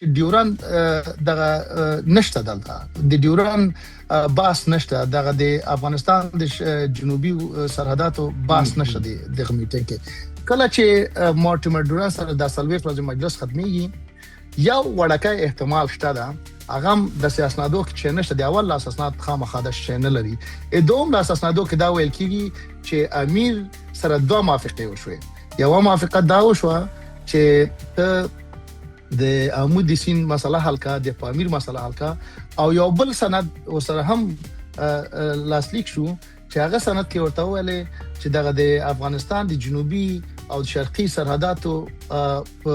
ډیورند دغه نشته، دلته د ډیورند باس نشته، دغه د افغانستان د جنوبي سرحداتو باس نشته. دغه میټینګ کې کله چې مارټیمر ډوران سره د 40 ورځې مجلس ختميږي، یو وړکی احتمال شته، ده هغه د اسنادو کې چې نشته. د اول لاس اسناد خامخا د شي نه لري. دوم لاس اسنادو کې دا ویل کیږي چې امیر سره دوه موافقې وشوې. یو موافقه دا وشوه چې ته د امو د سین مسله حل کا، د پامیر مسله حل کا، او یو بل سند وسره هم لاسلیک شو چې هغه سند کې ورته ویل چې دغه د افغانستان د جنوبي او شرقي سرحداتو په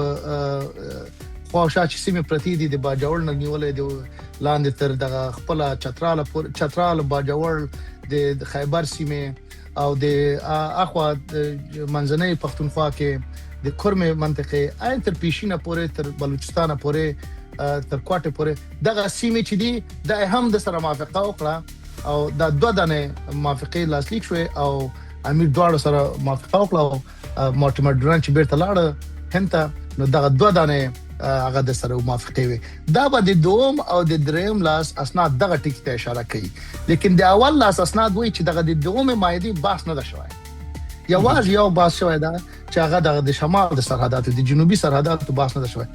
خواوشا چې سیمې پرتې دي، د باجوړ نه نیولې د لاندې تر دغه خپل چترال، چترال، باجوړ، د خیبر سیمه او د اخوا منځنۍ پښتونخوا کې د کورمې منطقه، عین تر پیشینه پورې، تر بلوچستان پورې، تر کوټه پورې دغه سیمه چې دي، د هم د سره موافقه وکړه. او دا دوه دانه موافقې لاسلیک شوې او امیر دواړو سره موافقه وکړه. او مارټیمر ډوران چې بیرته لاړ هند ته، نو دغه دوه دانه هغه د سره موافقه وي. دا به د دوم او د دریم لاس اسناد دغه ټکی ته اشاره کوي، لیکن د اول لاس اسناد وایي چې دغه د دومې معاهدې بحث نه ده شوی، یوازې یو بحث شوی دا چې هغه دغه د شمال د سرحداتو، د جنوبي سرحداتو بحث نه ده شوی.